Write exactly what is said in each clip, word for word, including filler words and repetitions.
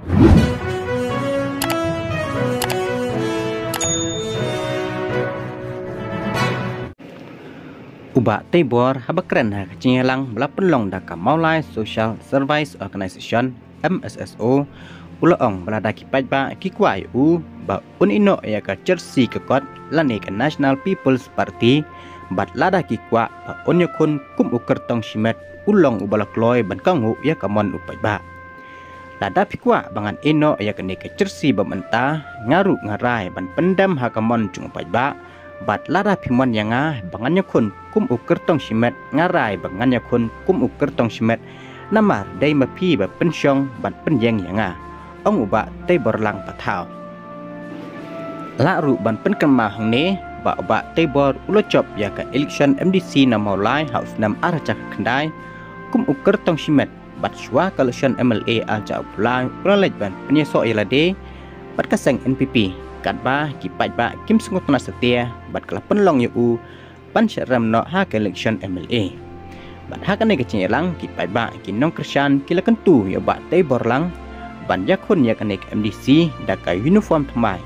U Bah Teibor haba kren ha ka jingïalang ba la pynlong da ka Mawlai Social Service Organization, M S S O, u la ong ba lada ki paidbah ki kwah ïa u ba un ïehnoh ïa ka jersey ka kot lane ka National People's Party, bad lada ki kwah ba un ïakhun kum u kyrtong shimet, u long uba la kloi ban kohnguh ïa ka mon u paidbah. Lada phi kwah ba ngan ïehnoh ïa kane ka jersey ba mynta, nga ruh nga rai ban pyndem ha ka mon jong u paidbah. Bad lada phi mon ïa nga ba ngan ïakhun kum u kyrtong shimet, nga rai ba ngan ïakhun kum u kyrtong shimet. Namar dei ma phi ba pynshong ban pynïeng ïa nga, ong u Bah Teibor Lang Pathaw. Lah ruh ban pynkynmaw hangne ba u Bah Teibor u la jop ïa ka election M D C na Mawlai ha u snem ar hajar khyndai kum u kyrtong shimet, bad shuwa ka election M L A ar hajar arphew lai u la leit ban pynïasoh ïa lade bad ka seng N P P, katba ki paidbah kim sngewtynnat satia bad ka la pynlong ïa u ban shah rem noh ha ka election M L A. Bad ha kane ka jingïalang ki paidbah ki nongkyrshan ki la kyntu ïa u Bah Teibor Lang ban ïakhun ïa kane ka M D C da ka uniform thymmai,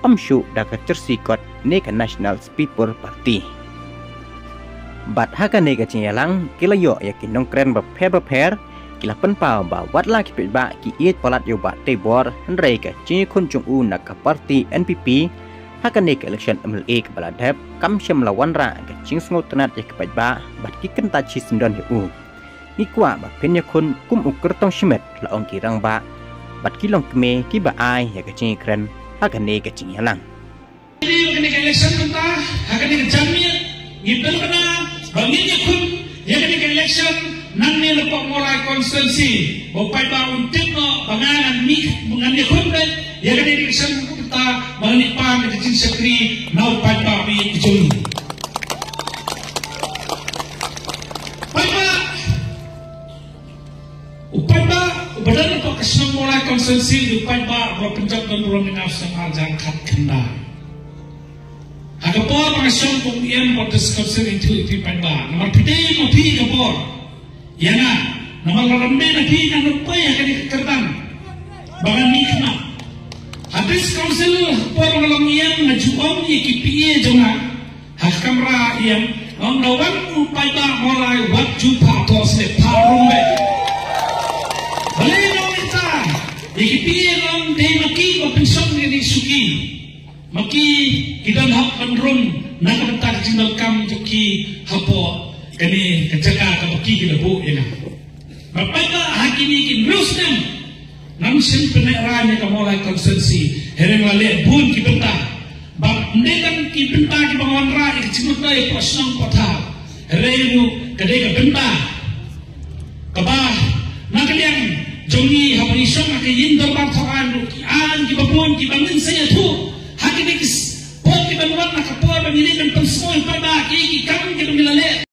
ym shuh da ka jersey kot ne ka National People Party. Bad ha kane ka jingïalang ki la ïoh ïa ki nongkren bapher bapher, ki la pynpaw ba wat la ki paidbah ki ïeit palat ïa u Bah Teibor, hynrei ka jingïakhun jong u na ka party N P P ha kane ka election M L A kaba la dep kam shym la wanrah ka jingsngewtynnat ïa ki paidbah, bad ki kyntait shisyndon ïa u. Ngi kwah ba phin ïakhun kum u kyrtong shimet, la ong ki rangbah bad ki longkmie kiba ai ïa ka jingïakren ha kane ka jingïalang. Kane ka election mynta, ha kane ka janmiet, ngi pynbna ba ngin ïakhun ïa kane ka election nangne na Mawlai constituency. Ba u paidbah un tip noh ba nga ngan mih, ngan ïakhun beit ïa kane ka election mynta, ba ngan ïa pan ka jingshakri na u paidbah ba ïeit jong ngi. Paidbah, u paidbah uba don hapoh ka shnong Mawlai constituency, u paidbah uba pynjop don burom ïa nga ha u snem ar hajar khatkhyndai. Ha ka por ba nga shong kum u E M hapoh District Council, nga ïathuh ïa phi paidbah, namar phi dei ma phi ka bor ïa nga, namar la rem beiñ na phi, nga nang poi ha kane ka kyrdan ba ngan mih khynnah. Ha District Council, ha ka por ba nga long E M, nga ju ong ïa ki P A jong nga ha ka kamra E M, nga ong, lada wan u paidbah Mawlai, wat ju phah thoh sliep, phah rung beit. Balei nga ong kumta? Ïa ki P A nga ong, dei ma ki ba pynshong ïa kane ka shuki. Ma ki ki don hok ban rung na ka bynta ka jingdonkam jong ki hapoh kane ka jaka kaba ki ki la buh ïa nga. Bad paidbah, ha kine ki hynriew snem ngam shym pynlehrain ïa ka Mawlai constituency. Hynrei nga la leh bun ki bynta. Bad ym dei tang ki bynta kiba nga wanrah ïa ka jingmyntoi hapoh shnong hapoh thaw, hynrei ruh ka dei ka bynta kaba na ka liang jong ngi, haba ngi shong ha ka ïing dorbar thaw aiñ ruh, ki aiñ kiba bun kiba ngin sa ïathuh ha kine ki s-, por kiban wan, na ka por ba ngi leit ban pynsngew ïa u paidbah ki, ki kam kiba ngi la leh.